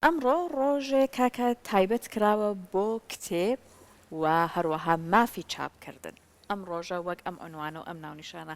ئەمڕۆ ڕۆژێکە کە تایبەت کراوە بۆ کتێب و هەروەها مافی چاپکردن. ئەم ڕۆژە وەک ئەم عونوانە و ئەم ناونیشانە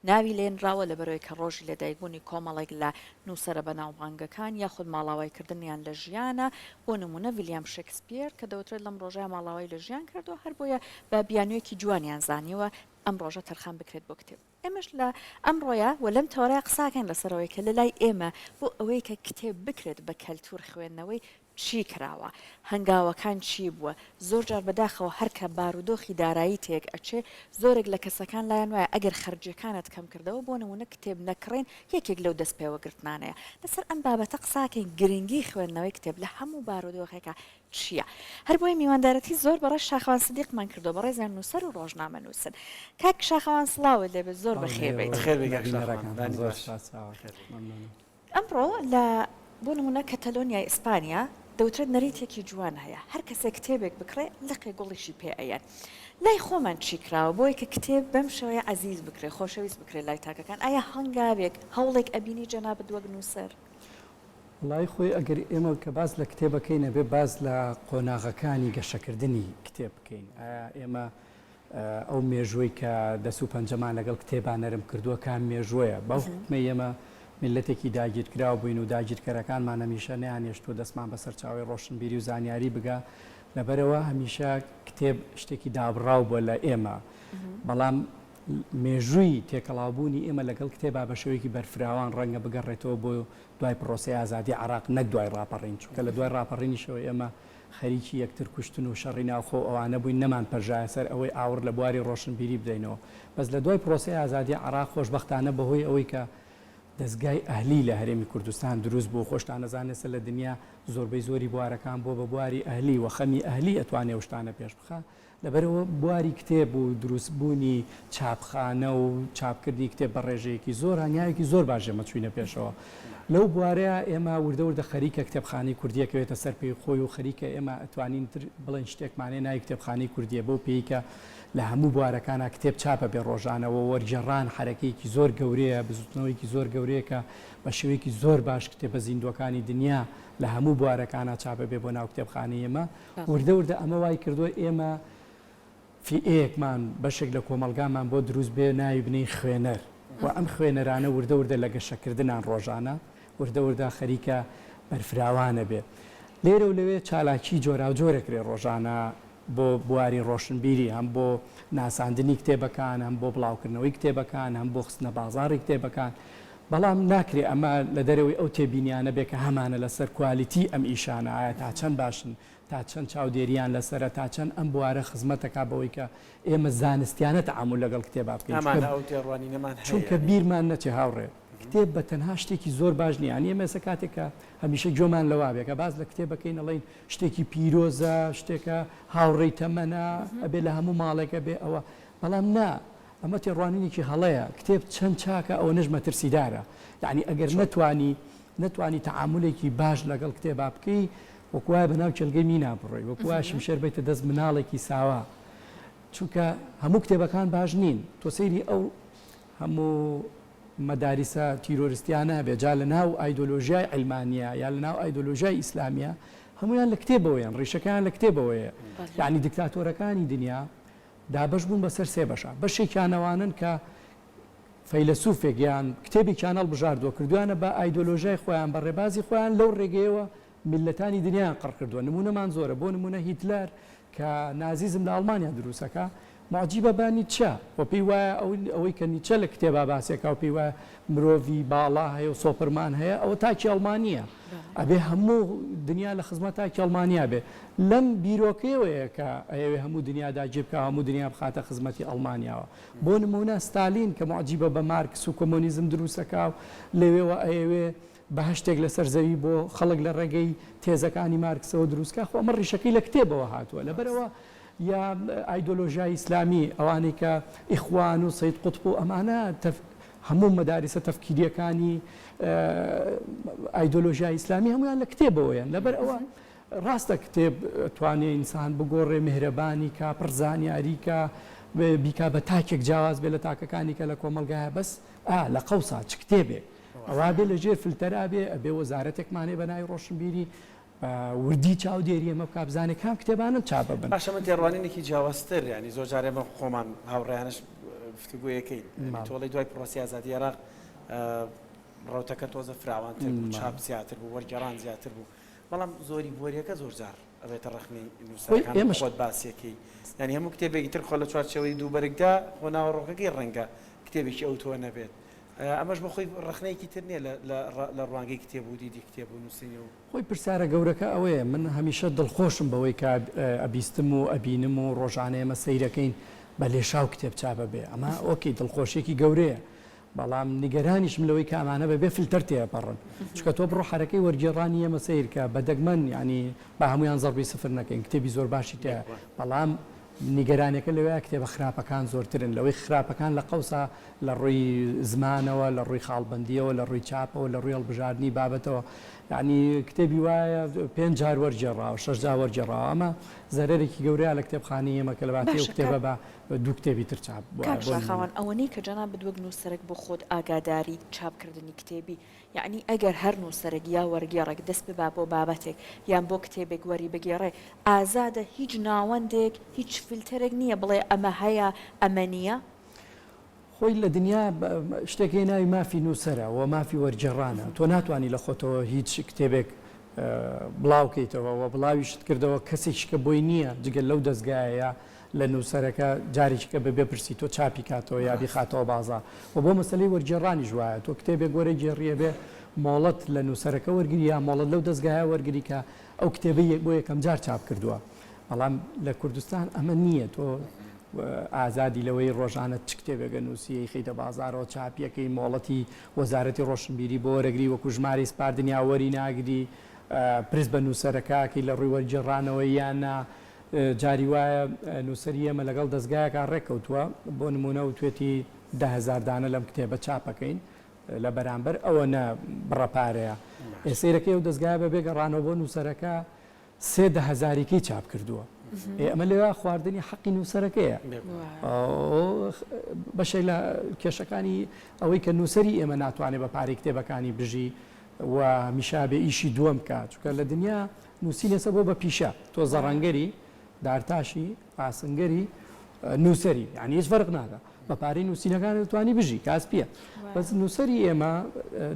ناوی لێنراوە لەبەرئەوەی کە ڕۆژی لەدایکبوونی کۆمەڵێک لە نووسەرە بەناوبانگەکان یاخود ماڵاوایکردنیان لە ژیانە، بۆ نموونە ڤیلیام شکسپیر کە دەوترێت لەم ڕۆژەیا ماڵاوای لە ژیان کردووە، هەر بۆیە بە بیانوویەکی جوانیان زانیوە ئەم ڕۆژە تەرخان بکرێت بۆ کتێب. ئێمەش لە ئەمڕۆیا و لەم تەوەرەیا قساکەین لەسەر ئەوەی کە لەلای ئێمە بۆ ئەوەی کە کتێب بکرێت بە کەلتور خوێندنەوەی چی کراوە؟ هەنگاوەکان چی بووە؟ زۆر جار بەداخەوە هەر کە بارودۆخی دارایی تێک ئەچێ زۆرێک لە کەسەکان لایان وایە ئەگەر خەرجیەکانت کەم کردەوە بۆ نموونە کتێب نەکڕین یەکێک لەو دەست پێوەگرتنانەیە. لەسەر ئەم بابەتە قساکەین گرنگی خوێندنەوەی کتێب لە هەموو بارودۆخێکا چییە؟ هەر بۆیە میواندارەتی زۆر بەڕێز شاخەوان سدیقمان کردووە، بەڕێزیان نووسەر و ڕۆژنامەنووسن. کاک شاخەوان سڵاوت لێ بێت، زۆر بەخێر بێیت. بەخێر بێی کاک شاخەوان، بەیانی باش. ئەمڕۆ لە بۆ نموونە کەتەلۆنیای ئیسپانیا دەوترێت نەریتێکی جوان هەیە، هەر کەسێک کتێبێک بکڕێ لقێ گوڵیشی پێ ئەیەن. لای خۆمان چی کراوە بۆی کە کتێب بەم شێوەیە عەزیز بکرێ، خۆشەویست بکرێ لای تاکەکان؟ ئایا هەنگاوێک، هەوڵێک ئەبینی جەنابت وەک نووسەر؟ وەڵایی خۆی ئەگەر ئێمە کە باس لە کتێبەکەین ئەبێ باس لە قۆناغەکانی گەشەکردنی کتێب بکەین. ئایا ئێمە ئەو مێژووەی کە دەست و پەنجەمان لەگەڵ کتێبا نەرم کردووە کام مێژووەیە؟ بەو حوکمەی ئێمە میللەتێکی داگیرکراو بووین و داگیرکەرەکانمان هەمیشە نەیانهێشتووە دەستمان بە سەرچاوەی ڕۆشنبیری و زانیاری بگا، لەبەرئەوە هەمیشە کتێب شتێکی دابڕاو بووە لە ئێمە. بەڵام مێژووی تێکەڵاوبوونی ئێمە لەگەڵ کتێبا بە شێوەیەکی بەرفراوان ڕەنگە بگەڕێتەوە بۆ دوای پڕۆسەی ئازادی عێراق نەک دوای ڕاپەڕین، چونکە لە دوای ڕاپەڕینیشەوە ئێمە خەریکی یەکتر کوشتن و شەڕی ناوخۆ و ئەوانە بووین نەمان پەرژایە سەر ئەوەی ئاوڕ لە بواری ڕۆشنبیری بدەینەوە. بەس لە دوای پڕۆسەی ئازادی عێراق خۆشبەختانە بەهۆی ئەوەی کە دەزگای ئەهلی لە هەرێمی کوردستان دروست بوو خۆشتان ئەزانن ئێستا لە دنیا زۆربەی زۆری بوارەکان بووە بە بواری ئەهلی و خەمی ئەهلی ئەتوانێ ئەو شتانە پێش بخا. لەبەرئەوە بواری کتێب و دروستبوونی چاپخانە و چاپکردنی کتێب بە ڕێژەیەکی زۆر هەنگاوێکی زۆر باش ئێمە چووینە پێشەوە. لەو بوارەیا ئێمە وردە وردە خەریکە کتێبخانەی کوردی ئەکەوێتە سەر پێی خۆی و خەریکە ئێمە ئەتوانین تر بڵێین شتێکمان هەیە ناوی کتێبخانەی کوردییە بەو پێی کە لە هەموو بوارەکانا کتێب چاپ ئەبێ ڕۆژانە و وەرگێڕان حەرەکەیەکی زۆر گەورەیە، بزووتنەوەیەکی زۆر گەورەیە کە بە شێوەیەکی زۆر باش کتێبە زیندووەکانی دنیا لە هەموو بوارەکانا چاپ ئەبێ بۆ ناو کتێبخانەی ئێمە. وردە وردە ئەمە وای کردووە ئێمە فیئەیەکمان، بەشێک لە کۆمەڵگامان بۆ دروست بێ ناوی بنێین خوێنەر و ئەم خوێنەرانە وردە وردە لە گەشەکردنان ڕۆژانە وردە وردە خەریکە بەرفراوانە بێ. لێرە و لەوێ چالاکی جۆراوجۆر ئەکرێ ڕۆژانە بۆ بواری ڕۆشنبیری هەم بۆ ناساندنی کتێبەکان، هەم بۆ بڵاوکردنەوەی کتێبەکان، هەم بۆ خستنە بازاڕی کتێبەکان. بەڵام ناکرێ ئەمە لە دەرەوەی ئەو تێبینیانە بێ کە هەمانە لەسەر کوالیتی ئەم ئیشانە، ئایا تا چەند باشن، تا چەند چاودێرییان لەسەرە، تا چەند ئەم بوارە خزمەت ئەکا بەوەی کە ئێمە زانستیانە تەعامول لەگەڵ کتێبا بکەین، چونکە ئەمانە ئەو تێڕوانینەمان هەیە چونکە یانی. بیرمان نەچێ هاوڕێ، کتێب بە تەنها شتێکی زۆر باش نییە، یانی ئێمە ئێستا کاتێک کە هەمیشە گوێمان لەوە بێ کە باس لە کتێب ئەکەین ئەڵێین شتێکی پیرۆزە، شتێکە هاوڕێی تەمەنە، ئەبێ لە هەموو ماڵێک هەبێ ئەوە، بەڵام نا، ئەمە تێڕوانینێکی هەڵەیە، کتێب چەند چاکە ئەوەنەش مەترسیدارە، یەعنی ئەگەر نەتوانی نەتوانی تەعامولێکی باش لەگەڵ کتێبا بکەی وەکو وایە بەناو کێڵگەی مینا بڕۆی، وەکو وایە شمشێر بەیتە دەست مناڵێکی ساوا، چونکە هەموو کتێبەکان باش نین، تۆ سەیری ئەو هەموو مەداریسە تیرۆرستیانە هەبێ جا لەناو ئایدۆلۆژیای عیلمانیە یا لەناو ئایدۆلۆژیای ئیسلامیە هەموویان لە کتێبەوەیەن، ڕیشەکەیان لە کتێبەوەیە، یەعنی دیکتاتۆرەکانی دنیا دابەش بوون بەسەر سێ بەشا، بەشێکیان ئەوانەن کە فەیلەسوفێک یان کتێبێکیان هەڵبژاردووە کردویانە بە ئایدۆلۆژیای خۆیان بە ڕێبازی خۆیان لەو ڕێگەیەوە میللەتانی دنیایان قڕ کردووە نموونەمان زۆرە بۆ نموونە هیتلەر کە نازیزم لە ئەڵمانیا دروستەکا موعجیبە بە نیتچە و پێی وایە ئەوەی کە نیتچە لە کتێبا باسێکا و پێی وایە مرۆڤی باڵا هەیە و سۆپرمان هەیە ئەوە تاکی ئەڵمانییە ئەبێ هەموو دنیا لە خزمەت تاکی ئەڵمانیا بێ لەم بیرۆکەیەوەیە کە ئەیەوێ هەموو دنیا داگیر بکا و هەموو دنیا بخاتە خزمەتی ئەڵمانیاوە بۆ نموونە ستالین کە موعجیبە بە مارکس و کۆمۆنیزم دروستەکا و لەوێوە ئەیەوێ بەهەشتێک لەسەر زەوی بۆ خەڵک لە ڕێگەی تێزەکانی مارکسەوە دروستکا خۆ ئەمە ڕیشەکەی لە کتێبەوە هاتووە لەبەرئەوە یا ئایدۆلۆژیای ئیسلامی ئەوانەی کە ئیخوان و سەید قوتب و ئەمانە هەموو مەداریسە تەفکیریەکانی ئایدۆلۆژیای ئیسلامی هەمویان لە کتێبەوەیان لەبەر ئەوە ڕاستە کتێب توانێ ئینسان بگۆڕێ میهرەبانی کا پڕ زانیاری کا بیکا بە تاکێک جیاواز بێ لە تاکەکانی کە لە کۆمەڵگایە بەس ئا لە قەوسا چ کتێبێک ئەوا بێ لە ژێر فلتەرا بێ ئەبێ وەزارەتێکمان هەیە بە ناوی ڕۆشنبیری. بە وردی چاودێری ئێمە بکا بزانێ کام کتێبانە چاپ ئەبن. باشە من تێڕوانینێکی جیاوازتر یانی زۆر جار ئێمە خۆمان هاوڕێیانش گفتوگۆیەکەین یانی تۆڵەی دوای پرۆسی ئازادی عێراق ڕەوتەکە تۆزە فراوانتر بوو چاپ زیاتر بوو وەرگێڕان زیاتر بوو بەڵام زۆری بۆریەکە زۆر جار ئەبێتە ڕەخنەی نووسەرەکان ئێمەش خۆت باسیەکەی یانی هەموو کتێبێکی تر خۆ لە چوارچێوەی دوو بەرگدا خۆ ناوەڕۆکەکەی ڕەنگە کتێبێکی ئەوتۆ نەبێت ئەمەش بۆ خۆی ڕەخنەیەکی تر نییە لە ڕوانگەی کتێب و دیدی کتێب و نووسینی و. خۆی پرسیارە گەورەکە ئەوەیە، من هەمیشە دڵخۆشم بەوەی کە ئەبیستم و ئەبینم و ڕۆژانە ئێمە سەیرەکەین بە لێشاو کتێب چاپ ئەبێ، ئەمە okay دڵخۆشیەکی گەورەیە، بەڵام نیگەرانیشم لەوەی کە ئەمانە بەبێ فلتەر تێئەپەڕن، چونکە تۆ بڕۆ حەرەکەی وەرگێڕانی ئێمە سەیر کە بە دەگمەن یانی با هەموویان زەڕبی سفر نەکەین کتێبی زۆر باشی تیایە بەڵام نیگەرانیەکە لەوەیە کتێبە خراپەکان زۆرترن لەوەی خراپەکان لە قەوسا لە ڕووی زمانەوە، لە ڕووی خاڵبەندییەوە، لە ڕووی چاپەوە، لە ڕووی هەڵبژاردنی بابەتەوە. یەعنی کتێبی وایە پێنج جار وەرگێڕاوە، شەش جار وەرگێڕاوە. ئەمە زەرەرێکی گەورەیە لە کتێبخانەی ئێمە کە لە باتی ئەو باشە کتێبە کاک با دوو کتێبی تر چاپ کاک بوایە بۆ نموونە. شاخەوان ئەوەنەی کە جەنابت وەک نووسەرێک بۆ خۆت ئاگاداری چاپکردنی کتێبی، یەعنی ئەگەر هەر نووسەرێک یا وەرگێڕێک دەست ببا بۆ بابەتێک یان بۆ کتێبێک وەری بگێڕێ ئازادە هیچ ناوەندێک هیچ فلتەرێک نییە بڵێ ئەمە هەیە ئەمە نییە؟ خۆی لە دنیا شتێک هەیە ناوی مافی نووسەرە و مافی وەرگێڕانە، تۆ ناتوانی لە خۆتەوە هیچ کتێبێک بڵاو کەیتەوە و بڵاویشت کردەوە کەسێکیش کە بۆی نییە جگە لەو دەزگایە یا لە نووسەرەکە جارێکی کە بەبێ پرسی تۆ چاپی کاتەوە یا بیخاتەوە بازاڕ و بۆ مەسەلەی وەرگێڕانیش وایە تۆ کتێبێک وەرەگێڕی ئەبێ مۆڵەت لە نووسەرەکە وەرگری یا مۆڵەت لەو دەزگایە وەرگری کە ئەو کتێبەی بۆ یەکەمجار چاپ کردووە بەڵام لە کوردستان ئەمە نییە تۆ ئازادی لەوەی ڕۆژانە چ کتێبێک ئەنووسی ئەیخەیتە بازاڕەوە چاپیەکەی مۆڵەتی وەزارەتی ڕۆشنبیری بۆ وەرەگری وەکو ژمارەی سپاردن یا وەری ناگری پرس بە نووسەرەکە ئەکەی لە ڕووی وەرگێڕانەوە یان نا جاری وایە نووسەری ئێمە لەگەڵ دەزگایەکا ڕێککەوتووە بۆ نموونە وتوێتی 10,000 دانە لەم کتێبە چاپەکەین لە بەرامبەر ئەوەنە بڕە پارەیە ئێ سەیرەکەی ئەو دەزگایە بەبێ گەڕانەوە بۆ نووسەرەکە سێ دەهەزاریکەی چاپ کردووە. ئێ ئەمە لەوێ خواردنی حەقی نووسەرەکەیە. بەشێک لە کێشەکانی ئەوەی کە نووسەری ئێمە ناتوانێت بە پارەی کتێبەکانی بژی و هەمیشە بێ ئیشی دووەم بکا چونکە لە دنیا نووسین ئێستا بۆ بە پیشە تۆ زەڕەنگەری دارتاشی ئاسنگەری نووسەری یعنی هیچ فەرق ناکا بە پارەی نووسینەکان دەتوانی بژی کاسپیە بەس نووسەری ئێمە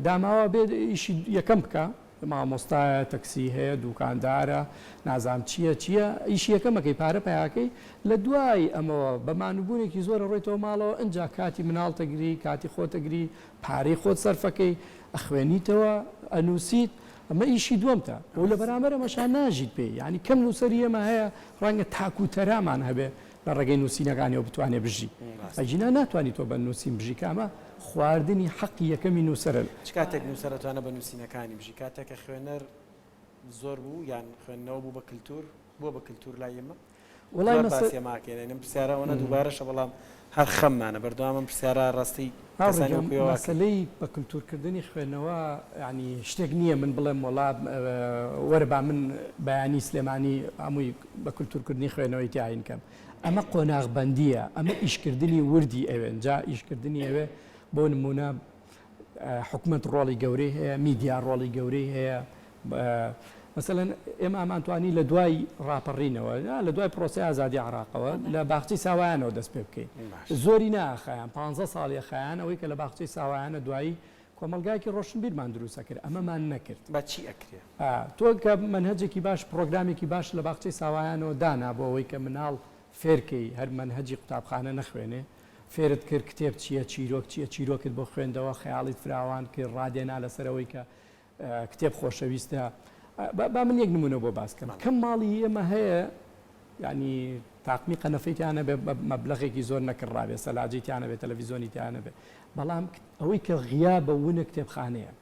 داماوە بێ ئیشی یەکەم بکە مامۆستایە، تەکسی هەیە، دوکاندارە، نازانم چییە چییە، ئیشی یەکەم ئەکەی پارە پەیاکەی، لە دوای ئەمەوە بە مانووبوونێکی زۆر ئەڕۆیتەوە ماڵەوە ئنجا کاتی مناڵت ئەگری، کاتی خۆت ئەگری، پارەی خۆت سەرفەکەی، ئەخوێنیتەوە، ئەنووسیت، ئەمە ئیشی دووەمتە و لە بەرامبەر ئەمەشا ناژیت پێی، یانی کەم نووسەری ئێمە هەیە ڕەنگە تاک و تەرامان هەبێ لە ڕێگەی نووسینەکانیەوە بتوانێ بژی، ئەگینا ناتوانی تۆ بە نووسین بژی کە ئەمە خواردنی حەقی یەکەمی نووسەرە. چ کاتێک نووسەر ئەتوانێ بە نووسینەکانی بژی؟ کاتێک کە خوێنەر زۆر بوو یان خوێندنەوە بوو بە کلتور، بووە بە کلتور لای ئێمە؟ وەڵای زۆر مەسە. باسی ئەمە ئەکەین، ئەم پرسیارە ئەوەنە دووبارەشە بەڵام هەر خەممانە، بەردەوام ئەم پرسیارە ڕاستی هاوڕێ کەسانی گیان وەکو ئێوە ئەکەین. مەسەلەی بە کلتورکردنی خوێندنەوە یانی شتێک نییە من بڵێم وەڵا وەرە با من بەیانی سلێمانی هەمووی بە کلتورکردنی خوێندنەوەی تیا هین کەم. ئەمە قۆناغبەندییە، ئەمە ئیشکردنی وردی ئەوێن، جا ئیشکردنی ئەوێ بۆ نموونە حکومەت ڕۆڵی گەورەی هەیە، میدیا ڕۆڵی گەورەی هەیە، مەسەلەن ئێمە ئەمانتوانی لە دوای ڕاپەڕینەوە لە دوای پرۆسەی ئازادی عراقەوە لە باخچەی ساوایانەوە دەست پێ بکەین زۆری ناخایان پ ساڵی خایان ئەوەی کە لە باخچەی ساوایانە دوایی کۆمەڵگایەکی ڕۆشنبیرمان دروست ئەکرد ئەمەمان نەکرد. بە چی ئەکرێ؟ تۆ کە مەنهەجێکی باش پڕۆگرامێکی باش لە باخچەی ساوایانەوە دانا بۆ ئەوەی کە مناڵ فێرکەی هەر مەنهەجی قوتابخانە نەخوێنێ فێرت کرد کتێب چییە چیرۆک چییە چیرۆکت بۆ خوێندەوە خەیاڵیت فراوان کرد ڕادێنا لەسەر ئەوەی کە کتێب خۆشەویستە با من یەک نمونە بۆ باس کەم کەم ماڵی ئێمە هەیە یعنی تاقمی قەنەفەی تیا نەبێ بە مەبلەغێکی زۆر نەکڕرابێ سەلاجەی تیا نەبێ تەلەڤیزۆنی تیا نەبێ بەڵام ئەوەی کە غیابە ونە کتێبخانەیە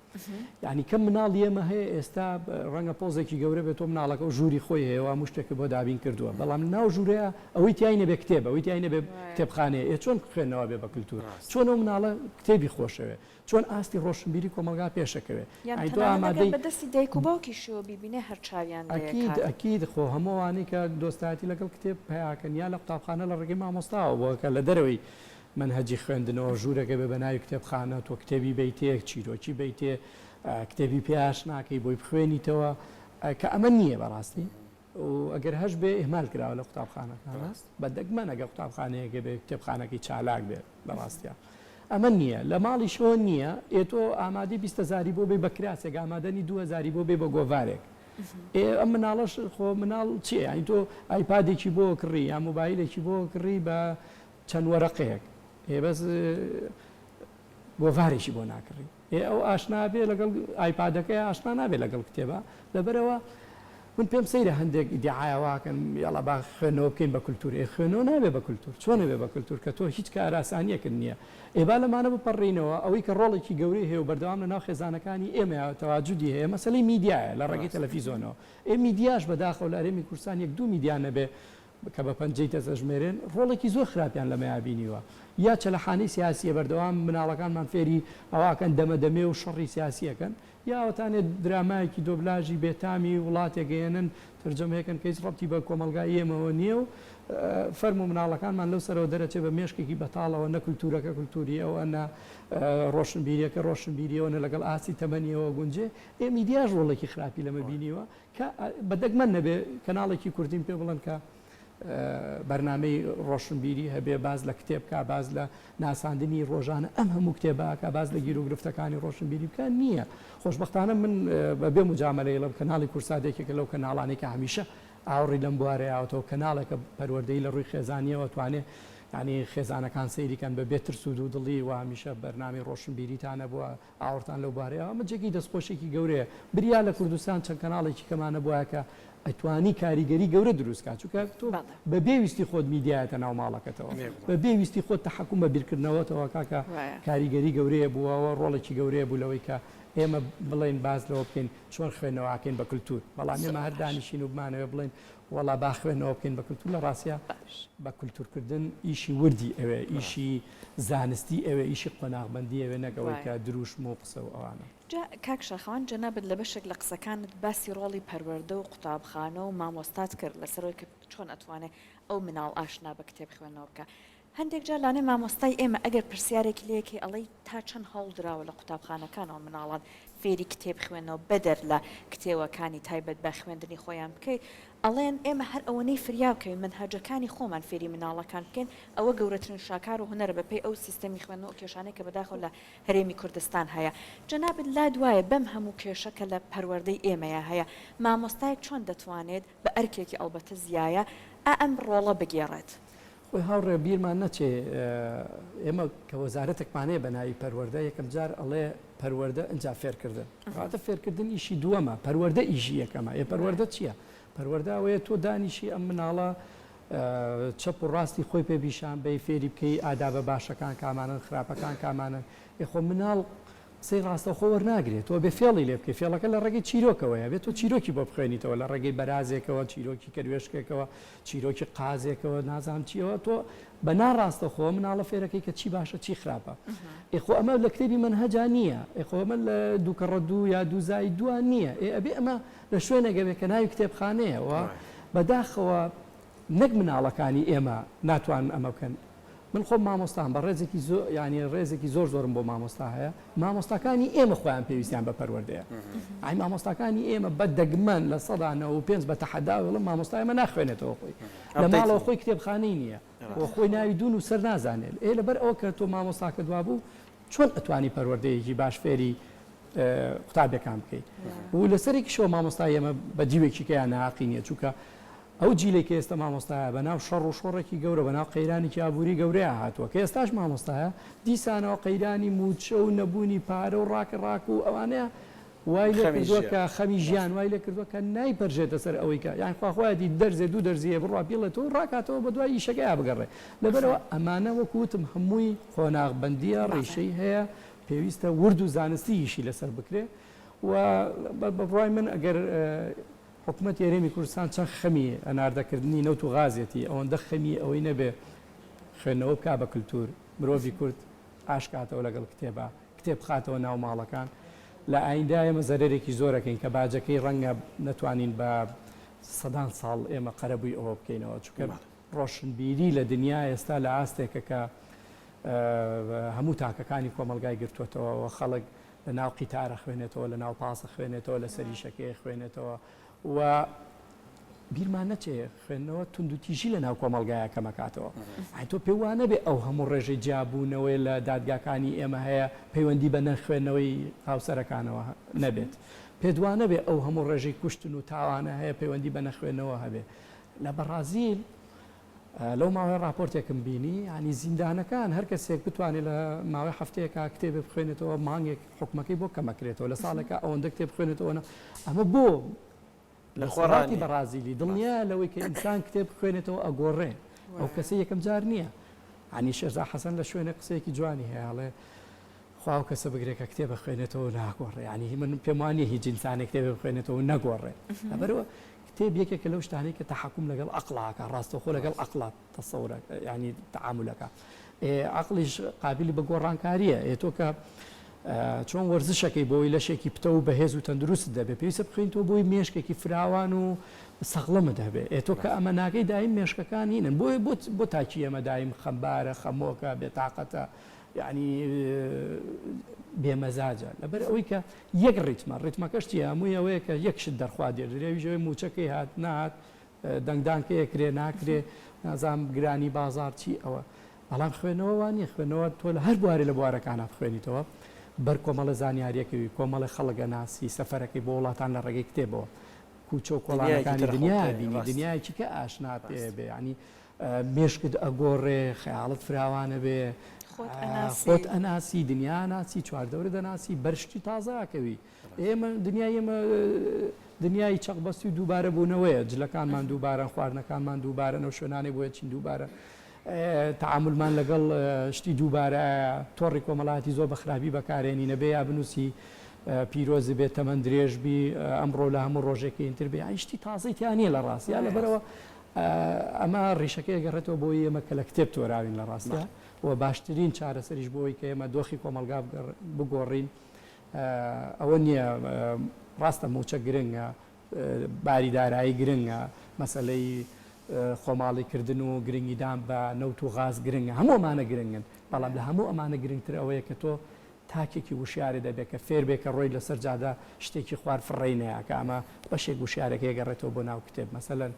یعنی کەم مناڵی ئێمە هەیە ئێستا ڕەنگە پۆزێکی گەورە بێت تۆ مناڵەکە و ژووری خۆی هەیە و هەموو شتێکی بۆ دابین کردووە بەڵام ناو ژوورەیە ئەوەی تیای نەبێ کتێب ئەوەی تیای نەبێ کتێبخانەیە ئێ چۆن خوێندنەوە بێ بە کلتور چۆن ئەو مناڵە کتێبی خۆشەوێ چۆن ئاستی ڕۆشنبیری کۆمەڵگا پێشەکەوێ یان یانی تۆ تەنانەت ئەگەر ئامادەی. بە دەستی دایک و باوکیشیەوە بیبینێ هەر چاویان ئەکید لێکات. ئەکید خۆ هەموو ئەوانەی کە دۆستایەتی لەگەڵ کتێب پەیاکەن یا لە قوتابخانە لە ڕێگەی مامۆستاوە بووە کە لە دەرەوەی مەنهەجی خوێندنەوە ژوورەکە بێ بە ناوی کتێبخانە تۆ کتێبی بەیتێ چیرۆکی بەیتێ کتێبی پێ ئاشناکەی بۆی بخوێنیتەوە. کە ئەمە نییە بەڕاستی و ئەگەر هەش بێ ئیهمال کراوە لە قوتابخانەکانە بە دەگمەن ئەگەر قوتابخانەیەک بێ کتێبخانەکەی چالاک بێ لە ڕاستیا ئەمە نییە لە ماڵیشەوە نییە ئێ تۆ ئامادەی 20 هەزاری بۆ بێ بە کراسێک ئامادەنی دو هەزاری بۆ بێ بە گۆڤارێک ئێ ئەم مناڵەش خۆ مناڵ چییە یانی تۆ ئایپادێکی بۆ کڕی یا مۆبایلێکی بۆ کڕی بە چەند وەرەقەیەک ئێ بەس گۆڤارێکی بۆ ناکڕی ئێ ئەو ئاشنا بێ لەگەڵ ئایپادەکەی ئاشنا نابێ لەگەڵ کتێبا لەبەرئەوە من پێم سەیرە هەندێک ئیدیعای واکەن یاڵا با خوێندنەوە بکەین بە کولتور ئێ خوێندنەوە نابێ بە کولتور چۆن ئەبێ بە کولتور کە تۆ هیچ کارئاسانیەکت نییە ئێ با لەمانە بپەڕینەوە ئەوەی کە ڕۆڵێکی گەورەی هەیە و بەردەوام لەناو خێزانەکانی ئێمەیا تەواجودی هەیە مەسەلەی میدیایە لە ڕێگەی تەلەفیزۆنەوە ئێ میدیاش بەداخەوە لە هەرێمی کوردستان یەک دوو میدیا نەبێ کە بە پەنجەی دەست ئەژمێرێن ڕۆڵێکی زۆر خراپیان لەمەیا بینیوە یا چەلەحانەی سیاسیە بەردەوام مناڵەکانمان فێری ئەوە ئەکەن دەمە دەمێ و شەڕی سیاسی ئەکەن یا ئەوەتانێ درامایەکی دۆبلاژی بێتامی وڵاتێک ئەیەنن تەرجەمەیەکەن کە هیچ ڕەبتی بە کۆمەڵگای ئێمەوە نییە و فەرموو مناڵەکانمان لەو سەرەوە دەرەچێ بە مێشکێکی بەتاڵەوە نە کولتوورەکە کولتووری ئەوە نە ڕۆشنبیریەکە ڕۆشنبیریەوە نە لەگەڵ ئاستی تەمەنیەوە گونجێ ئێ میدیاش ڕۆڵێکی خراپی لەمە بینیوە کە بە دەگمەن نەبێ کەناڵێکی کوردیم پێ بڵێن کە بەرنامەی ڕۆشنبیری هەبێ باس لە کتێب کا باس لە ناساندنی ڕۆژانە ئەم هەموو کتێبە کا باس لە گیروگرفتەکانی ڕۆشنبیری بکە نییە خۆشبەختانە من بە بێ مجامەلە ئەڵێم کەناڵی کوردسات یەکێکە لەو کەناڵانەی کە هەمیشە ئاوڕی لەم بوارە یاوەتەوە کەناڵێکە پەروەردەی لە ڕووی خێزانیەوە توانێ یانی خێزانەکان سەیری کەن بە بێ ترس و دوودڵی و هەمیشە بەرنامەی ڕۆشنبیریتان هەبووە ئاوڕتان لەو بارەیەوە ئەمە جێگەی دەستخۆشیەکی گەورەیە بریا لە کوردستان چەند کەناڵێکی کەمان هەبوایە کە ئەتوانی کاریگەری گەورە دروست کا چونکە تۆ بە بێ ویستی خۆت میدیایەتە ناو ماڵەکەتەوە بە بێ ویستی خۆت تەحەکوم بە بیرکردنەوەتەوە کاکە کاریگەری گەورەیە بووەوە ڕۆڵێکی گەورەیە بوو لەوەی کە ئێمە بڵێین باس لەوە بکەین چۆن خوێندنەوە ئەکەین بە کلتور بەڵام ئێمە هەر دانیشین و بمانەوێ بڵێین وەڵا با خوێندنەوە بکەین بە کلتور لە ڕاستیا بە کلتورکردن ئیشی وردی ئەوێ ئیشی زانستی ئەوێ ئیشی قۆناغبەندی ئەوێ نەک ئەوەی کە دروشم و قسە و ئەوانە. جا کاک شاخەوان جەنابت لە بەشێک لە قسەکانت باسی ڕۆڵی پەروەردە و قوتابخانە و مامۆستات کرد لەسەر ئەوەی کە چۆن ئەتوانێ ئەو مناڵ ئاشنا بە کتێب خوێندنەوە بکا هەندێک جار لانێ مامۆستای ئێمە ئەگەر پرسیارێکی لێ کەی ئەڵێی تا چەند هەوڵ دراوە لە قوتابخانەکانەوە مناڵان فێری کتێب خوێندنەوە بەدەر لە کتێوەکانی تایبەت بە خوێندنی خۆیان بکەی ئەڵێن ئێمە هەر ئەوەنەی فریا بکەوین مەنهەجەکانی خۆمان فێری مناڵەکان بکەین ئەوە گەورەترین شاکار و هونەرە بەپێی ئەو سیستەمی خوێندن و کێشانەی کە بەداخەوە لە هەرێمی کوردستان هەیە جەنابت لات وایە بەم هەموو کێشە کە لە پەروەردەی ئێمەیا هەیە مامۆستایەک چۆن دەتوانێت بە ئەرکێکی ئەڵبەتە زیایە ئا ئەم ڕۆڵە بگێڕێت؟ خۆی هاوڕێ بیرمان نەچێ ئێمە کە وەزارەتێکمان هەیە بە ناوی پەروەردە یەکەم جار ئەڵێ پەروەردە ئینجا فێرکردن کەواتە فێرکردن ئیشی دووەمە پەروەردە ئیشی یەکەمە ئێ پەروەردە چییە پەروەردە ئەوەیە تۆ دانیشی ئەم مناڵە چەپ و ڕاستی خۆی پێ پیشان بەی فێری بکەی ئادابە باشەکان کامانەن خراپەکان کامانەن ئێ خۆ مناڵ قسەی ڕاستەوخۆ وەرناگرێت، تۆ ئەبێ فێڵی لێ بکەی، فێڵەکە لە ڕێگەی چیرۆکەوەیە، ئەبێ تۆ چیرۆکی بۆ بخوێنیتەوە لە ڕێگەی بەرازێکەوە، چیرۆکی کەروێشکێکەوە، چیرۆکی قازێکەوە، نازانم چییەوە، تۆ بە ناڕاستەوخۆ مناڵە فێرەکەی کە چی باشە چی خراپە. ئێ خۆ ئەمە لە کتێبی مەنهەجا نییە، ئێ خۆ ئەمە لە دووکەڕە دوو یا دوو زای دووە نییە، ئێ ئەبێ ئەمە لە شوێنێک ئەبێ کە ناوی کتێبخانەیە و بەداخەوە نەک مناڵەکانی ئێمە ناتوانن ئەمە بکەن، من خۆم مامۆستام بە ڕێزێکی زۆ یانی ڕێزێکی زۆر زۆرم بۆ مامۆستا هەیە مامۆستاکانی ئێمە خۆیان پێویستیان بە پەروەردەیە ئای مامۆستاکانی ئێمە بە دەگمەن 95% بە تەحەدا وڵم مامۆستا ئێمە ناخوێنێتەوە خۆی لە ماڵەوە خۆی کتێبخانەی نییە و خۆی ناوی دوون و سەر نازانێت ئێ لەبەر ئەوە کە تۆ مامۆستاکە دوابوو چۆن ئەتوانی پەروەردەیەکی باش فێری قوتابیەکان بکەیت و لەسەرێکیشەوە مامۆستای ئێمە بە دیوێکی کەیان ناحەقی نییە چونکە ئەو جیلەی کە ئێستا مامۆستایە بە ناو شەڕ و شۆڕێکی گەورە بە ناو قەیرانێکی ئابووری گەورەیا هاتووە کە ئێستاش مامۆستایە دیسانەوە قەیرانی مووچە و نەبوونی پارە و ڕاکە ڕاک و ئەوانەیە وای لێ کردووە کە خەمی ژیان وای لێ کردووە کە نایپەرژێتە سەر ئەوەی کە یان خوا خوایەتی دەرزێ دوو دەرزی هەیە بڕوا بیڵێتەوە و ڕاکاتەوە بە دوای ئیشەکەیا بگەڕێ لەبەرئەوە ئەمانە وەکو وتم هەمووی قۆناغبەندییە ڕیشەی هەیە پێویستە ورد و زانستی ئیشی لەسەر بکرێ و بە بڕوای من ئەگەر حکومەتی هەرێمی کوردستان چەند خەمی هەناردەکردنی نەوت و غازێتی ئەوەندە خەمی ئەوەی نەبێ خوێندنەوە بکا بە کلتور مرۆڤی کورد ئاشکاتەوە لەگەڵ کتێبا کتێب بخاتەوە ناو ماڵەکان لە ئایندە ئێمە زەرەرێکی زۆر ئەکەین کە باجەکەی ڕەنگە نەتوانین بە سەدان ساڵ ئێمە قەرەبووی ئەوە بکەینەوە چونکە ڕۆشنبیری لە دنیا ئێستا لە ئاستێکە کە هەموو تاکەکانی کۆمەڵگای گرتووەتەوە و خەڵک لە ناو قیتار ئەخوێنێتەوە، لە ناو پاس ئەخوێنێتەوە، لە سەر ئیشەکەی ئەخوێنێتەوە. و بیرمان نەچێ خوێندنەوە توندوتیژی لە ناو کۆمەڵگایا کەمەکاتەوە. ئەی تۆ پێ وا نەبێ ئەو هەموو ڕێژەی جیابوونەوەی لە دادگاکانی ئێمە هەیە پەیوەندی بە نەخوێندنەوەی هاوسەرەکانەوە نەبێت. پێت وا نەبێ ئەو هەموو ڕێژەی کوشتن و تاوانە هەیە پەیوەندی بە نەخوێندنەوە هەبێ. لە بەڕازیل لەو ماوەیە ڕاپۆرتێکم بینی یانی زیندانەکان هەر کەسێک بتوانێت لە ماوەی هەفتەیەکا کتێبێ بخوێنێتەوە مانگێک حوکمەکەی بۆ کەمەکرێتەوە لە ساڵێکا ئەوەندە کتێب بخوێنێتەوە ئەمە بۆ لە خۆڕاتی بەڕازیلی دڵنیا لەوەی کە ئینسان کتێب بخوێنێتەوە ئەگۆڕێ ئەو کەسە یەکەم جار نییە عنی شێرزا حەسەن لە شوێنێک قسەیەکی جوانی هەیە ئەڵێ خوا ئەو کەسە بگرێ کە کتێب بخوێنێتەوە ناگۆڕێ ینی من پێم وانیە هیچ ئینسانێک کتێبێ بخوێنێتەوە نەگۆڕێ لەبەرەوە کتێب یەکێکە لەو شتانەی کە تەحەکوم لەگەڵ عەقڵا ئەکا ڕاستەوخۆ لەگەڵ عەقڵا تەسەورە یانی تەعامول ئەکا ئێ عەقڵیش قابیلی بە گۆڕانکارییە ئێ تۆ کە چۆن وەرزشەکەی بۆی لەشێکی پتە و بەهێز و تەندروست دەبێ پێویستە بخوێنیتەوە بۆی مێشکێکی فراوان و سەغڵەمت هەبێ ئێ تۆ کە ئەمە ناکەی دایم مێشکەکان هینن بۆیە بۆ بۆ تاکی ئێمە دایم خەمبارە خەمۆکە بێتاقەتە یعنی بێمەزاجە لەبەر ئەوەی کە یەک ڕیتمە ڕیتمەکەش چیە هەمووی ئەوەیە کە یەک شت دەرخوا دێردرێ ئەویش ئەوەیە مووچەکەی هات نەهات دەنگدان کەی ئەکرێ ناکرێ نازانم گرانی بازاڕ چی ئەوە بەڵام خوێندنەوە وا نییە خوێندنەوە تۆ لە هەر بوارێ لە بوارەکانا بخوێنیتەوە بەر کۆمەڵە زانیاریەکەوی کۆمەڵێ خەڵک ئەناسی سەفەرەکەی بۆ وڵاتان لە ڕێگەی کتێبەوە کوچە و دنیایەکی کۆڵانەکانی تر دنیا ئەخوڵقێنی بینی ڕاست دنیایەکی کە ئاشنا پێ ڕاست بێ یعنی مێشکت ئەگۆڕێ خەیاڵت فراوانە بێ خۆت ئەناسی. خۆت ئەناسی دنیا ئەناسی چواردەورت ئەناسی بەر شتی تازە ئەکەوی ئێمە دنیای ئێمە دنیای چەقبەستی و دووبارە بوونەوەیە جلەکانمان دووبارەن خواردنەکانمان دووبارەن ئەو شوێنانەی بۆیە چین دووبارە تەعامولمان لەگەڵ شتی دووبارە تۆڕی کۆمەڵایەتی زۆر بە خراپی بەکارێنی نەبێ یا بنووسی پیرۆز بێ تەمەن درێژ بی ئەمڕۆ لە هەموو ڕۆژێکی ئینتر بێ یانی شتی تازەی تیا نییە لە ڕاستیا لەبەرەوە ئەمە ڕیشەکەی ئەگەڕێتەوە بۆ ئێمە کە لە کتێب تۆراوین لە ڕاستیا و باشترین چارەسەریش بۆ ئەوەی کە ئێمە دۆخی کۆمەڵگا بگۆڕین ئەوە نییە ڕاستە مووچە گرنگە باری دارایی گرنگە مەسەلەی خۆماڵیکردن و گرنگیدان بە نەوت و غاز گرنگە هەموو ئەمانە گرنگن بەڵام لە هەموو ئەمانە گرنگتر ئەوەیە کە تۆ تاکێکی وشیارت ئەبێ کە فێر بێ کە ڕۆی لەسەر جادە شتێکی خوار فڕێی نەیا کە ئەمە بەشێک وشیارەکەی ئەگەڕێتەوە بۆ ناو کتێب مەسەلەن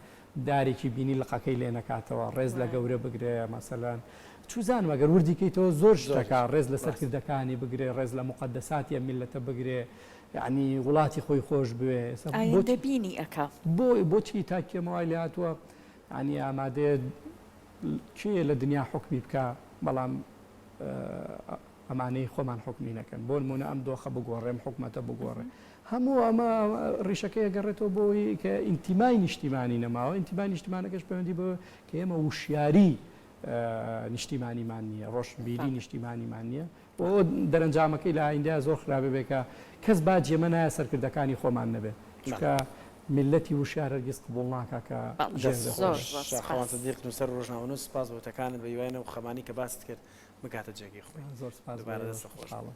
دارێکی بینی لقەکەی لێ نەکاتەوە ڕێز لە گەورە بگرێ مەسەلەن چوزانم ئەگەر وردی کەیتەوە زۆر شتەکە ڕێز لە سەرکردەکانی بگرێ ڕێز لە موقەدەساتی ئەم میللەتە بگرێ یەعنی وڵاتی خۆی خۆش بوێ ئێستا ئایندە بینی ئەکا. بۆ بۆچی تاکی ئێمە وای لێهاتووە یەعنی ئامادەیە کێ لە دنیا حوکمی بکا بەڵام ئەمانەی خۆمان حوکمی نەکەن بۆ نمونە ئەم دۆخە بگۆڕێ ئەم حکومەتە بگۆڕێ هەموو ئەمە ڕیشەکەی ئەگەڕێتەوە بۆی کە ئینتیمای نیشتیمانی نەماوە ئینتیمای نیشتیمانەکەش پەیوەندی بە کە ئێمە وشیاری نیشتیمانیمان نییە ڕۆشنبیری نیشتیمانیمان نییە بۆ دەرەنجامەکەی لە ئایندە زۆر خراپە بێ کە کەس باجی ئەمە نایە سەرکردەکانی خۆمان نەبێت چونکە میللەتی وشیار هەرگیز قبوڵ ناکا کە ژێر دەست زۆر خۆش زۆر شاخەوان سپاس. سدیق نووسەر و ڕۆژنامەنووس سپاس بۆ وتەکانت بە هیوای ئەو خەمانەی کە باست کرد بگاتە جێگەی خۆی زۆر سپاس بۆ دووبارە ئێوەش دەستت خۆش بێت. خۆشحاڵم.